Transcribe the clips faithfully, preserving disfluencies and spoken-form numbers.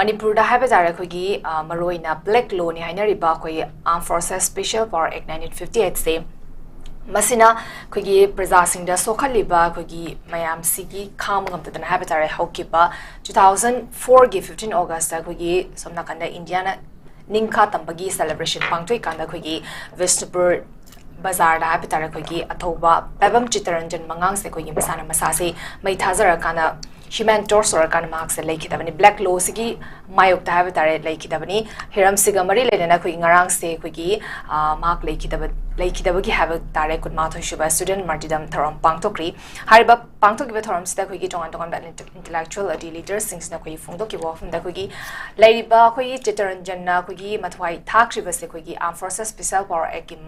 ꯃꯅꯤꯄꯨꯔꯗ ꯍꯥꯏꯕ ꯇꯥꯔꯦ ꯑꯩꯈꯣꯏꯒꯤ, ꯑ, ꯃꯔꯨꯑꯣꯏꯅ black lawꯅꯤ ꯍꯥꯏꯅꯔꯤꯕ ꯑꯩꯈꯣꯏꯒꯤ Armed Forces Special Power Act nineteen fifty eightꯁꯦ, ꯃꯁꯤꯅ ꯑꯩꯈꯣꯏꯒꯤ ꯄ꯭ꯔꯖꯥꯁꯤꯡꯗ ꯁꯣꯛꯍꯜꯂꯤꯕ ꯑꯩꯈꯣꯏꯒꯤ ꯃꯌꯥꯝꯁꯤꯒꯤ ꯈꯥꯡꯕ ꯉꯝꯗꯗꯅ ꯍꯥꯏꯕ ꯇꯥꯔꯦ, ꯍꯧꯈꯤꯕ two thousand fourꯒꯤ fifteen Augustꯇ ꯑꯩꯈꯣꯏꯒꯤ ꯁꯣꯝ ꯅꯥꯀꯟꯗ ꯏꯟꯗꯤꯌꯥꯅ ꯅꯤꯡꯈꯥ ꯇꯝꯕꯒꯤ celebration ꯄꯥꯡꯊꯣꯛꯏꯀꯥꯟꯗ ꯑꯩꯈꯣꯏꯒꯤ ꯕꯤꯁꯅꯨꯄꯨꯔ ꯕꯖꯥꯔꯗ ꯍꯥꯏꯕ ꯇꯥꯔꯦ, ꯑꯩꯈꯣꯏꯒꯤ ꯑꯊꯧꯕ ꯄꯥꯏꯕꯝ ꯆꯤꯠꯇꯔꯟꯖꯟ ꯃꯉꯥꯡꯁꯦ ꯑꯩꯈꯣꯏꯒꯤ ꯃꯁꯥꯅ ꯃꯁꯥꯁꯦ ꯃꯩ ꯊꯥꯖꯔꯀꯥꯟꯗ human torch ꯇꯧꯔꯀꯥꯟꯗ ꯃꯍꯥꯛꯁꯦ ꯂꯩꯈꯤꯗꯕꯅꯤ꯫ Black lawꯁꯤꯒꯤ ꯃꯥꯌꯣꯛꯇ ꯍꯥꯏꯕ ꯇꯥꯔꯦ ꯂꯩꯈꯤꯗꯕꯅꯤ꯫ ꯍꯤꯔꯝꯁꯤꯒ ꯃꯔꯤ ꯂꯩꯅꯅ ꯑꯩꯈꯣꯏꯒꯤ ꯉꯔꯥꯡꯁꯦ ꯑꯩꯈꯣꯏꯒꯤ, ꯑ, ꯃꯍꯥꯛ ꯂꯩꯈꯤꯗꯕ, ꯂꯩꯈꯤꯗꯕꯒꯤ ꯍꯥꯏꯕ ꯇꯥꯔꯦ ꯀꯨꯟꯃꯥꯊꯣꯏ ꯁꯨꯕ student martyrdom ꯊꯧꯔꯝ ꯄꯥꯡꯊꯣꯛꯈ꯭ꯔꯤ꯫ ꯍꯥꯏꯔꯤꯕ ꯄꯥꯡꯊꯣꯛꯈꯤꯕ ꯊꯧꯔꯝꯁꯤꯗ ꯑꯩꯈꯣꯏꯒꯤ ꯇꯣꯉꯥꯟ ꯇꯣꯉꯥꯟꯕ intellectual ꯑꯗꯤ leaderꯁꯤꯡꯁꯤꯅ ꯑꯩꯈꯣꯏꯒꯤ ꯐꯣꯡꯗꯣꯛꯈꯤꯕ ꯋꯥꯐꯝꯗ ꯑꯩꯈꯣꯏꯒꯤ ꯂꯩꯔꯤꯕ ꯑꯩꯈꯣꯏꯒꯤ ꯆꯤꯠꯇꯔꯟꯖꯟꯅ ꯑꯩꯈꯣꯏꯒꯤ ꯃꯊ꯭ꯋꯥꯏ ꯊꯥꯈ꯭ꯔꯤꯕꯁꯦ ꯑꯩꯈꯣꯏꯒꯤ Armed Forces Special Power Actꯀꯤ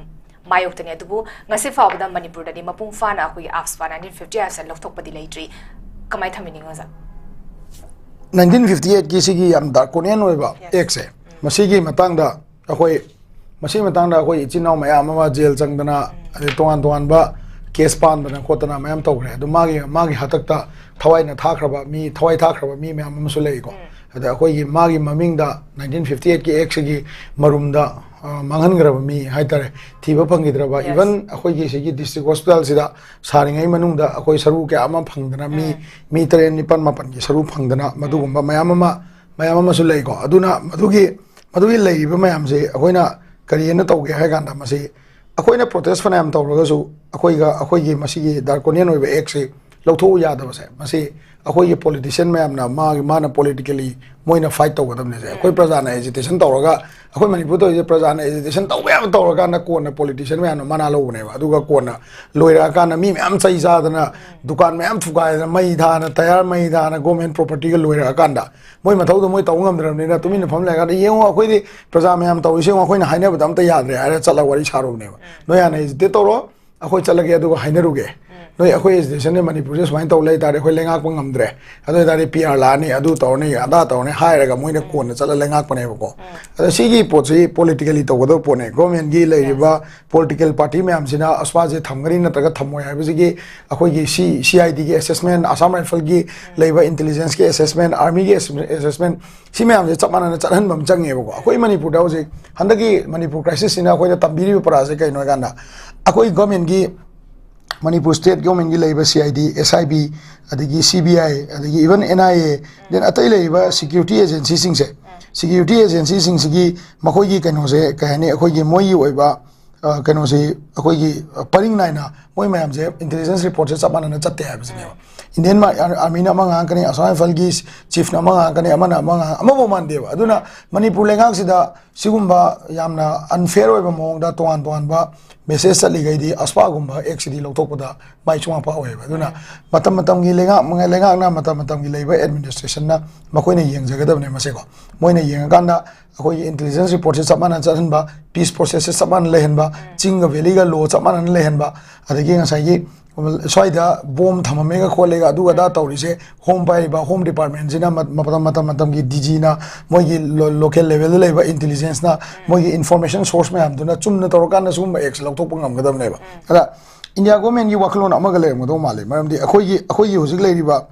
ꯃꯥꯌꯣꯛꯇꯅꯤ꯫ ꯑꯗꯨꯕꯨ ꯉꯁꯤ ꯐꯥꯎꯕꯗ ꯃꯅꯤꯄꯨꯔꯗꯗꯤ ꯃꯄꯨꯡ ꯐꯥꯅ ꯑꯩꯈꯣꯏꯒꯤ AFSPA nineteen fifty eightꯁꯦ ꯂꯧꯊꯣꯛꯄꯗꯤ ꯂꯩꯇ꯭ꯔꯤ꯫ ꯀꯃꯥꯏꯅ ꯊꯝꯕꯤꯅꯤꯡꯉꯤ ꯑꯣꯖꯥ? nineteen fifty eightꯀꯤ ꯁꯤꯒꯤ ꯌꯥꯝ draconian ꯑꯣꯏꯕ Yes. actꯁꯦ, ꯃꯁꯤꯒꯤ ꯃꯇꯥꯡꯗ ꯑꯩꯈꯣꯏ, ꯃꯁꯤꯒꯤ ꯃꯇꯥꯡꯗ ꯑꯩꯈꯣꯏ ꯏꯆꯤꯟ ꯏꯅꯥꯎ ꯃꯌꯥꯝ ꯑꯃ jail ꯆꯪꯗꯅ, ꯑꯗꯩ ꯇꯣꯉꯥꯟ ꯇꯣꯉꯥꯟꯕ case ꯄꯥꯟꯗꯅ ꯈꯣꯠꯇꯅ ꯃꯌꯥꯝ ꯇꯧꯈ꯭ꯔꯦ꯫ ꯑꯗꯨ ꯃꯥꯒꯤ, ꯃꯥꯒꯤ ꯍꯥꯛꯇꯛꯇ ꯊꯋꯥꯏꯅ ꯊꯥꯈ꯭ꯔꯕ ꯃꯤ, ꯊꯋꯥꯏ ꯊꯥꯈ꯭ꯔꯕ ꯃꯤ ꯃꯌꯥꯝ ꯑꯃꯁꯨ ꯂꯩꯀꯣ꯫ ꯑꯗ ꯑꯩꯈꯣꯏꯒꯤ ꯃꯥꯒꯤ ꯃꯃꯤꯡꯗ nineteen fifty eightꯀꯤ actꯁꯤꯒꯤ ꯃꯔꯨꯝꯗ, ꯑ, ꯃꯥꯡꯍꯟꯈ꯭ꯔꯕ ꯃꯤ ꯍꯥꯏꯇꯥꯔꯦ, ꯊꯤꯕ ꯐꯪꯈꯤꯗ꯭ꯔꯕ, Yes. even ꯑꯩꯈꯣꯏꯒꯤ ꯁꯤꯒꯤ district hospitalꯁꯤꯗ ꯁꯥꯔꯤꯉꯩ ꯃꯅꯨꯡꯗ ꯑꯩꯈꯣꯏ ꯁꯔꯨ ꯀꯌꯥ ꯑꯃ ꯐꯪꯗꯅ ꯃꯤ, ꯃꯤ ꯇꯔꯦꯠ ꯅꯤꯄꯥꯜ ꯃꯥꯄꯜꯒꯤ ꯁꯔꯨ ꯐꯪꯗꯅ ꯃꯗꯨꯒꯨꯝꯕ ꯃꯌꯥꯝ ꯑꯃ, ꯃꯌꯥꯝ ꯑꯃꯁꯨ ꯂꯩꯀꯣ꯫ ꯑꯗꯨꯅ ꯃꯗꯨꯒꯤ, ꯃꯗꯨꯒꯤ ꯂꯩꯔꯤꯕ ꯃꯌꯥꯝꯁꯦ ꯑꯩꯈꯣꯏꯅ ꯀꯔꯤꯅ ꯇꯧꯒꯦ ꯍꯥꯏ ꯀꯥꯟꯗ, ꯃꯁꯤ ꯑꯩꯈꯣꯏꯅ protest ꯐꯅꯌꯥꯝ ꯇꯧꯔꯒꯁꯨ ꯑꯩꯈꯣꯏꯒ, ꯑꯩꯈꯣꯏꯒꯤ ꯃꯁꯤꯒꯤ draconian ꯑꯣꯏꯕ actꯁꯤ ꯂꯧꯊꯣꯛꯎ ꯌꯥꯗꯕꯁꯦ, ꯃꯁꯤ ꯑꯩꯈꯣꯏꯒꯤ politician ꯃꯌꯥꯝꯅ ꯃꯥꯒꯤ, ꯃꯥꯅ politically ꯃꯣꯏꯅ fight ꯇꯧꯒꯗꯕꯅꯦꯁꯦ꯫ ꯑꯩꯈꯣꯏ ꯄ꯭ꯔꯖꯥꯅ agitation ꯇꯧꯔꯒ, ꯑꯩꯈꯣꯏ ꯃꯅꯤꯄꯨꯔ ꯇꯧꯔꯤꯁꯦ ꯄ꯭ꯔꯖꯥꯅ agitation ꯇꯧꯕ ꯌꯥꯕ ꯇꯧꯔꯀꯥꯟꯗ ꯀꯣꯟꯅ politician ꯃꯌꯥꯝꯅ ꯃꯅꯥ ꯂꯧꯕꯅꯦꯕ꯫ ꯑꯗꯨꯒ ꯀꯣꯟꯅ ꯂꯣꯏꯔꯛꯑꯀꯥꯟꯗ ꯃꯤ ꯃꯌꯥꯝ ꯆꯩ ꯆꯥꯗꯅ, ꯗꯨꯀꯥꯟ ꯃꯌꯥꯝ ꯊꯨꯒꯥꯏꯗꯅ, ꯃꯩ ꯊꯥꯅ, tyre ꯃꯩ ꯊꯥꯅ, government propertyꯒ ꯂꯣꯏꯔꯛꯑꯀꯥꯟꯗ ꯃꯣꯏ ꯃꯊꯧꯗꯣ ꯃꯣꯏ ꯇꯧ ꯉꯝꯗ꯭ꯔꯕꯅꯤꯅ ꯇꯨꯃꯤꯟꯅ ꯐꯝ ꯂꯩꯔꯀꯥꯟꯗ, "ꯌꯦꯡꯉꯣ ꯑꯩꯈꯣꯏꯗꯤ ꯄ꯭ꯔꯖꯥ ꯃꯌꯥꯝ ꯇꯧꯔꯤꯁꯦ ꯌꯦꯡꯉꯣ, ꯑꯩꯈꯣꯏꯅ ꯍꯥꯏꯅꯕꯗ ꯑꯝꯇ ꯌꯥꯗ꯭ꯔꯦ" ꯍꯥꯏꯔ ꯆꯠꯂꯒ ꯋꯥꯔꯤ ꯁꯥꯔꯨꯕꯅꯦꯕ꯫ "ꯅꯣꯏ ꯍꯥꯟꯅ agitate ꯇꯧꯔꯣ, ꯑꯩꯈꯣꯏ ꯆꯠꯂꯒꯦ ꯑꯗꯨꯒ ꯍꯥꯏꯅꯔꯨꯒꯦ" ꯅꯣꯏ ꯑꯩꯈꯣꯏ ꯑꯦꯖꯤꯇꯦꯁꯟꯁꯦ ꯃꯅꯤꯄꯨꯔꯁꯦ ꯁꯨꯃꯥꯏꯅ ꯇꯧ ꯂꯩ ꯇꯥꯔꯗꯤ ꯑꯩꯈꯣꯏ ꯂꯩꯉꯥꯛꯄ ꯉꯝꯗ꯭ꯔꯦ, ꯑꯗꯨ ꯑꯣꯏ ꯇꯥꯔꯗꯤ ꯄꯤ ꯑꯥꯔ ꯂꯥꯛꯑꯅꯤ, ꯑꯗꯨ ꯇꯧꯔꯅꯤ, ꯑꯗꯥ ꯇꯧꯔꯅꯤ ꯍꯥꯏꯔꯒ ꯃꯣꯏꯅ ꯀꯣꯟꯅ ꯆꯠꯂ ꯂꯩꯉꯥꯛꯄꯅꯦꯕꯀꯣ꯫ ꯑꯗꯣ ꯁꯤꯒꯤ ꯄꯣꯠꯁꯤ ꯄꯣꯂꯤꯇꯤꯀꯦꯜꯂꯤ ꯇꯧꯒꯗꯕ ꯄꯣꯠꯅꯦ꯫ ꯒꯣꯔꯃꯦꯟꯒꯤ ꯂꯩꯔꯤꯕ ꯄꯣꯂꯤꯇꯤꯀꯦꯜ ꯄꯥꯔꯇꯤ ꯃꯌꯥꯝꯁꯤꯅ ꯑꯁꯃꯥꯁꯦ ꯊꯝꯒꯅꯤ ꯅꯠꯇ꯭ꯔꯒ ꯊꯝꯃꯣꯏ ꯍꯥꯏꯕꯁꯤꯒꯤ ꯑꯩꯈꯣꯏꯒꯤ ꯁꯤ, ꯁꯤ ꯑꯥꯏ ꯗꯤꯒꯤ ꯑꯦꯁꯦꯁꯃꯦꯟ, ꯑꯁꯥꯝ ꯔꯥꯏꯐꯜꯒꯤ ꯂꯩꯕ ꯏꯟꯇꯦꯂꯤꯖꯦꯟꯁꯀꯤ ꯑꯦꯁꯦꯁꯃꯦꯟ, ꯑꯥꯔꯃꯤꯒꯤ ꯑꯦꯁꯦꯁꯃꯦꯟ, ꯁꯤ ꯃꯌꯥꯝꯁꯦ ꯆꯞ ꯃꯥꯟꯅꯅ ꯆꯠꯍꯟꯕ ꯑꯃ ꯆꯪꯉꯦꯕꯀꯣ꯫ ꯑꯩꯈꯣꯏ ꯃꯅꯤꯄꯨꯔꯗ ꯍꯧꯖꯤꯛ ꯍꯟꯗꯛꯀꯤ ꯃꯅꯤꯄꯨꯔ ꯀ꯭ꯔꯥꯏꯁꯤꯁꯁꯤꯅ ꯑꯩꯈꯣꯏꯗ ꯇꯝꯕꯤꯔꯤꯕ ꯄꯔꯥꯁꯦ ꯀꯩꯅꯣ ꯍꯥꯏ ꯀꯥꯟꯗ, ꯑꯩꯈꯣꯏ ꯒꯣꯔꯃꯦꯟꯒꯤ, ꯃꯅꯤꯄꯨꯔ ꯁ꯭ꯇꯦꯠ ꯒꯣꯔꯃꯦꯟꯒꯤ ꯂꯩꯔꯤꯕ C I D, S I B, ꯑꯗꯒꯤ ꯁꯤ ꯕꯤ ꯑꯥꯏ, ꯑꯗꯒꯤ even N I A, then ꯑꯇꯩ ꯂꯩꯔꯤꯕ ꯁꯦꯀ꯭ꯌꯨꯔꯤꯇꯤ ꯑꯦꯖꯦꯟꯁꯤꯁꯤꯡꯁꯦ, ꯁꯦꯀ꯭ꯌꯨꯔꯤꯇꯤ ꯑꯦꯖꯦꯟꯁꯤꯁꯤꯡꯁꯤꯒꯤ ꯃꯈꯣꯏꯒꯤ ꯀꯩꯅꯣꯁꯦ ꯀꯩ ꯍꯥꯏꯅꯤ, ꯑꯩꯈꯣꯏꯒꯤ ꯃꯣꯏꯒꯤ ꯑꯣꯏꯕ, ꯑ, ꯀꯩꯅꯣꯁꯤ, ꯑꯩꯈꯣꯏꯒꯤ, ꯑ, ꯄꯔꯤꯡ ꯅꯥꯏꯅ ꯃꯣꯏ ꯃꯌꯥꯝꯁꯦ ꯏꯟꯇꯦꯂꯤꯖꯦꯟꯁ ꯔꯤꯄꯣꯔꯠꯁꯦ ꯆꯞ ꯃꯥꯟꯅꯅ ꯆꯠꯇꯦ ꯍꯥꯏꯕꯁꯤꯅꯦꯕ꯫ ꯏꯟꯗꯤꯌꯟ ꯑꯥꯔꯃꯤꯅ ꯑꯃ ꯉꯥꯡꯉꯛꯀꯅꯤ, ꯑꯁꯥꯝ ꯔꯥꯏꯐꯜꯒꯤ ꯆꯤꯐꯅ ꯑꯃ ꯉꯥꯡꯉꯛꯀꯅꯤ, ꯑꯃꯅ ꯑꯃ ꯉꯥꯡ-, ꯑꯃꯐꯥꯎ ꯃꯥꯟꯗꯦꯕ꯫ ꯑꯗꯨꯅ ꯃꯅꯤꯄꯨꯔ ꯂꯩꯉꯥꯛꯁꯤꯗ ꯁꯤꯒꯨꯝꯕ ꯌꯥꯝꯅ ꯑꯟꯐꯦꯌꯔ ꯑꯣꯏꯕ ꯃꯑꯣꯡꯗ ꯇꯣꯉꯥꯟ ꯇꯣꯉꯥꯟꯕ ꯃꯦꯁꯦꯖ ꯆꯠꯂꯤꯈꯩꯗꯤ ꯑꯁꯄꯥꯒꯨꯝꯕ ꯑꯦꯛꯁꯤꯗꯤ ꯂꯧꯊꯣꯛꯄꯗ ꯃꯥꯏ ꯁꯨꯡꯄꯥꯛ ꯄꯥꯛꯑꯣꯏꯕ꯫ ꯑꯗꯨꯅ ꯃꯇꯝ ꯃꯇꯝꯒꯤ ꯂꯩꯉꯥꯛ, ꯂꯩꯉꯥꯛꯅ ꯃꯇꯝ ꯃꯇꯝꯒꯤ ꯂꯩꯕ ꯑꯦꯗꯃꯤꯅꯤꯁꯇ꯭ꯔꯦꯁꯟꯅ ꯃꯈꯣꯏꯅ ꯌꯦꯡꯖꯒꯗꯕꯅꯦ ꯃꯁꯦꯀꯣ꯫ ꯃꯣꯏꯅ ꯌꯦꯡꯉꯀꯥꯟꯗ ꯑꯩꯈꯣꯏꯒꯤ ꯏꯟꯇꯦꯂꯤꯖꯦꯟꯁ ꯔꯤꯄꯣꯔꯠꯁꯦ ꯆꯞ ꯃꯥꯟꯅ ꯆꯠꯍꯟꯕ, ꯄꯤꯁ ꯄ꯭ꯔꯣꯁꯦꯁꯁꯦ ꯆꯞ ꯃꯥꯟꯅ ꯂꯩꯍꯟꯕ, ꯆꯤꯡꯒ ꯚꯦꯂꯤꯒ ꯂꯣ ꯆꯞ ꯃꯥꯟꯅꯅ ꯂꯩꯍꯟꯕ, ꯑꯗꯒꯤ ꯉꯁꯥꯏꯒꯤ ꯁ꯭ꯋꯥꯏꯗ ꯕꯣꯝ ꯊꯝꯃꯝꯃꯦꯒ ꯈꯣꯠꯂꯦꯒ ꯑꯗꯨ ꯑꯗꯥ ꯇꯧꯔꯤꯁꯦ ꯍꯣꯝ ꯄꯥꯏꯔꯤꯕ ꯍꯣꯝ ꯗꯤꯄꯥꯔꯠꯃꯦꯟꯁꯤꯅ ꯃ-, ꯃꯇꯝ, ꯃꯇꯝ ꯃꯇꯝꯒꯤ ꯗꯤ ꯖꯤꯅ, ꯃꯣꯏꯒꯤ ꯂꯣ-, ꯂꯣꯀꯦꯜ ꯂꯦꯚꯦꯜꯗ ꯂꯩꯕ ꯏꯟꯇꯦꯂꯤꯖꯦꯟꯁꯅ, ꯃꯣꯏꯒꯤ ꯏꯟꯐꯣꯔꯃꯦꯁꯟ ꯁꯣꯔꯁ ꯃꯌꯥꯝꯗꯨꯅ ꯆꯨꯝꯅ ꯇꯧꯔꯀꯥꯟꯗ ꯁꯤꯒꯨꯝꯕ ꯑꯦꯛꯁ ꯂꯧꯊꯣꯛꯄ ꯉꯝꯒꯗꯕꯅꯦꯕ꯫ ꯑꯗ ꯏꯟꯗꯤꯌꯥ ꯒꯣꯔꯃꯦꯟꯒꯤ ꯋꯥꯈꯜꯂꯣꯟ ꯑꯃꯒ ꯂꯩꯔꯝꯒꯗꯧ ꯃꯥꯜꯂꯦ꯫ ꯃꯔꯝꯗꯤ ꯑꯩꯈꯣꯏꯒꯤ, ꯑꯩꯈꯣꯏꯒꯤ ꯍꯧꯖꯤꯛ ꯂꯩꯔꯤꯕ,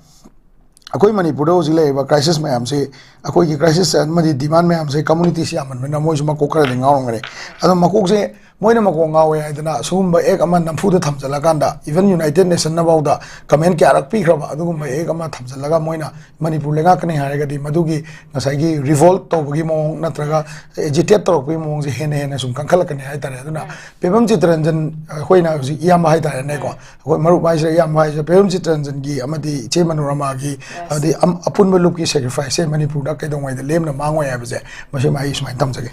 ꯑꯩꯈꯣꯏ ꯃꯅꯤꯄꯨꯔꯗ ꯍꯧꯖꯤꯛ ꯂꯩꯔꯤꯕ ꯀ꯭ꯔꯥꯏꯁꯤꯁ ꯃꯌꯥꯝꯁꯤ, ꯑꯩꯈꯣꯏꯒꯤ ꯀ꯭ꯔꯥꯏꯁꯤꯁ ꯑꯃꯗꯤ ꯗꯤꯃꯥꯟ ꯃꯌꯥꯝꯁꯦ ꯀꯝꯃꯨꯅꯤꯇꯤꯁꯤ ꯌꯥꯝꯃꯟꯕꯅꯤꯅ ꯃꯣꯏꯁꯨ ꯃꯀꯣꯛ ꯈꯔꯗꯤ ꯉꯥꯎꯔꯝꯒꯅꯤ꯫ ꯑꯗꯣ ꯃꯀꯣꯛꯁꯦ ꯃꯣꯏꯅ ꯃꯀꯣꯛ ꯉꯥꯎꯋꯦ ꯍꯥꯏꯗꯅ ꯁꯤꯒꯨꯝꯕ ꯑꯦꯛ ꯑꯃ ꯅꯝꯐꯨꯗ ꯊꯝꯖꯤꯜꯂꯀꯥꯟꯗ, ꯏꯚꯟ ꯌꯨꯅꯥꯏꯇꯦꯗ ꯅꯦꯁꯟꯅꯐꯥꯎꯗ ꯀꯃꯦꯟ ꯀꯌꯥꯔꯛ ꯄꯤꯈ꯭ꯔꯕ, ꯑꯗꯨꯒꯨꯝꯕ ꯑꯦꯛ ꯑꯃ ꯊꯝꯖꯤꯜꯂꯒ ꯃꯣꯏꯅ ꯃꯅꯤꯄꯨꯔ ꯂꯩꯉꯥꯛꯀꯅꯤ ꯍꯥꯏꯔꯒꯗꯤ ꯃꯗꯨꯒꯤ ꯉꯁꯥꯏꯒꯤ ꯔꯤꯚꯣꯜꯠ ꯇꯧꯕꯒꯤ ꯃꯑꯣꯡ ꯅꯠꯇ꯭ꯔꯒ ꯑꯦꯖꯤꯇꯦꯠ ꯇꯧꯔꯛꯄꯒꯤ ꯃꯑꯣꯡꯁꯦ ꯍꯦꯟꯅ ꯍꯦꯟꯅ ꯁꯨꯝ ꯀꯟꯈꯠꯂꯛꯀꯅꯤ ꯍꯥꯏꯇꯥꯔꯦ꯫ ꯑꯗꯨꯅ ꯄꯦꯕꯝ ꯆꯤꯇꯔꯟꯖꯟ, ꯑꯩꯈꯣꯏꯅ ꯍꯧꯖꯤꯛ ꯏꯌꯥꯝꯕ ꯍꯥꯏꯇꯥꯔꯦꯅꯦꯀꯣ, ꯑꯩꯈꯣꯏ ꯃꯔꯨꯞ ꯍꯥꯏꯁꯤꯔꯥ ꯏꯌꯥꯝꯕ ꯍꯥꯏꯁꯤꯔꯥ, ꯄꯦꯕꯝ ꯆꯤꯇꯔꯟꯖꯟꯒꯤ ꯑꯃꯗꯤ ꯏꯆꯦ ꯃꯅꯣꯔꯃꯥꯒꯤ, ꯑꯃꯗꯤ ꯑꯝ-, ꯑꯄꯨꯟꯕ ꯂꯨꯞꯀꯤ ꯁꯦꯀ꯭ꯔꯤꯐꯥꯏꯁꯁꯦ ꯃꯅꯤꯄꯨꯔꯗ ꯀꯩꯗꯧꯉꯩꯗ ꯂꯦꯝꯅ ꯃꯥꯡꯉꯣꯏ ꯍꯥꯏꯕꯁꯦ ꯃꯁꯤꯃ ꯑꯩ ꯁꯨꯃꯥꯏꯅ ꯊꯝꯖꯒꯦ꯫